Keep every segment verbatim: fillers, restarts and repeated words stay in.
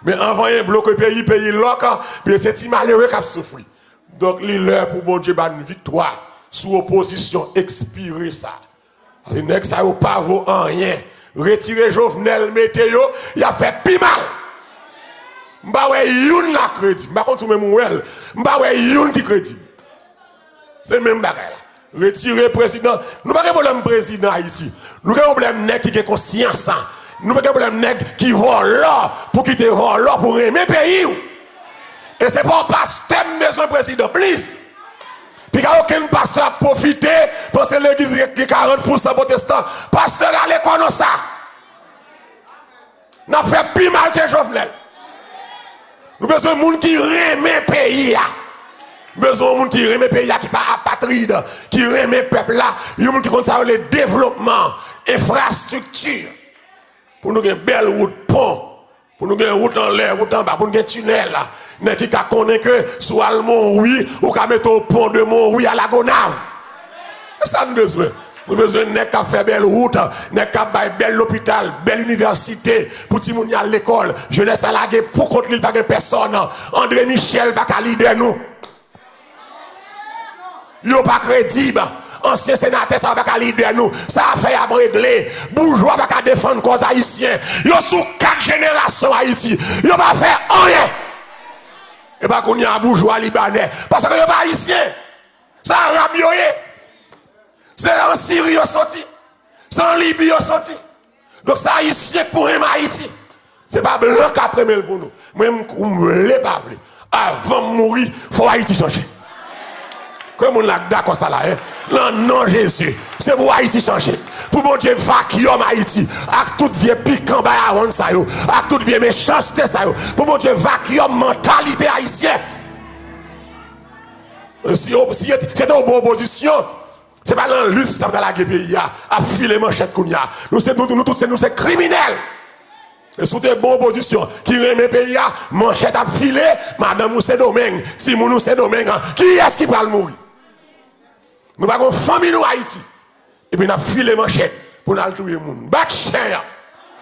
Men anvan anyen bloke peyi, peyi lòk, men se ti malere k ap soufri. Donk, li lè pou Bondye ba n viktwa sou opozisyon ekspire sa. Paske nèg sa yo pa vo anyen. Retire Jovenel, mete yo, y ap fè pi mal. M pa wè youn la kredib. M pa konn si w menm ou wè l. M pa wè youn ki kredib. Se menm bagay la. Retire prezidan. Nou pa gen pwoblèm prezidan Ayiti. Nou gen pwoblèm nèg ki gen konsyans. Nou pa gen pwoblèm nèg ki vòlò pou kite vòlò pou renmen peyi w. E se pa yon pastè m bezwen prezidan, please. Piga okenn pastè ap pwofite, panse legliz gen karant pousan pwotestan. Pastè rale kò nan sa. N ap fè pi mal ke Jovenel. Nou bezwen moun ki renmen peyi a. Nou bezwen yon moun ki renmen peyi a, ki pa apatrid, ki renmen pèp la, yon moun ki konn sa yo rele devlopman, enfrastrikti. Pou nou gen bèl wout, pon, pou nou gen wout anlè, wout anba, pou nou gen tinèl. Nèg ki ka konnen ke si w al Monwi, ou ka mete w pon de Monwi a Lagonav. Se sa n bezwen. Nou bezwen nèg k ap fè bèl wout, nèg k ap bay bèl lopital, bèl inivèsite pou timoun y al lekòl. Jenès la lage pou kont li, l pa gen pèsòn. André Michel pa ka lidè nou. Yo pa kredib. Ansyen senatè sa yo pa ka lidè nou. Sa afè y ap regle. Boujwa pa ka defann kòz ayisyen. Yo sou kat jenerasyon Ayiti. Yo pa fè anyen. E pa kounye a boujwa libanè. Paske yo pa ayisyen. Se arab yo ye. Se an Siri yo soti. Se an Libi yo soti. Donk se ayisyen k pou renmen Ayiti. Se pa blan k ap renmen l pou nou. Mwen m, m vle pa vle, avan m mouri, fò Ayiti chanje. Ke moun la k dakò sa la, en? Nan non Jezi, se pou Ayiti chanje. Pou Bondye vakyòm Ayiti ak tout vye pikan bay awonn sa yo, ak tout vye mechanste sa yo. Pou Bondye vakyòm mantalite ayisyen. Si, si se te yon bon opozisyon, se pa nan lit sa pou ta lage peyi a, ap file manchèt kounye a. Nou se, nou, nou tout se, nou se kriminèl. E si w te bon opozisyon ki renmen peyi a, manchèt ap file, madanm ou Sendomeng, timoun ou Sendomeng, kiyès ki pral mouri? Nou pa gon fanmi nou Ayiti. Epi n ap file manchèt pou n al touye moun. Bat chen an!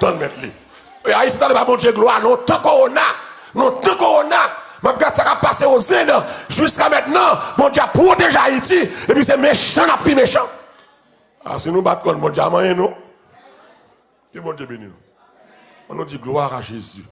Tann mèt li. E Ayiti tande pa Bondye glwa non, tan kowona. Non, tan kowona. M ap gad sa k ap pase o Zend. Jiska mentnan, Bondye ap pwoteje Ayiti. Epi se mechan n ap pi mechan. A, si nou bat kò n, Bondye a manyen nou. Ke Bondye beni nou. An nou di glwa a Jezi.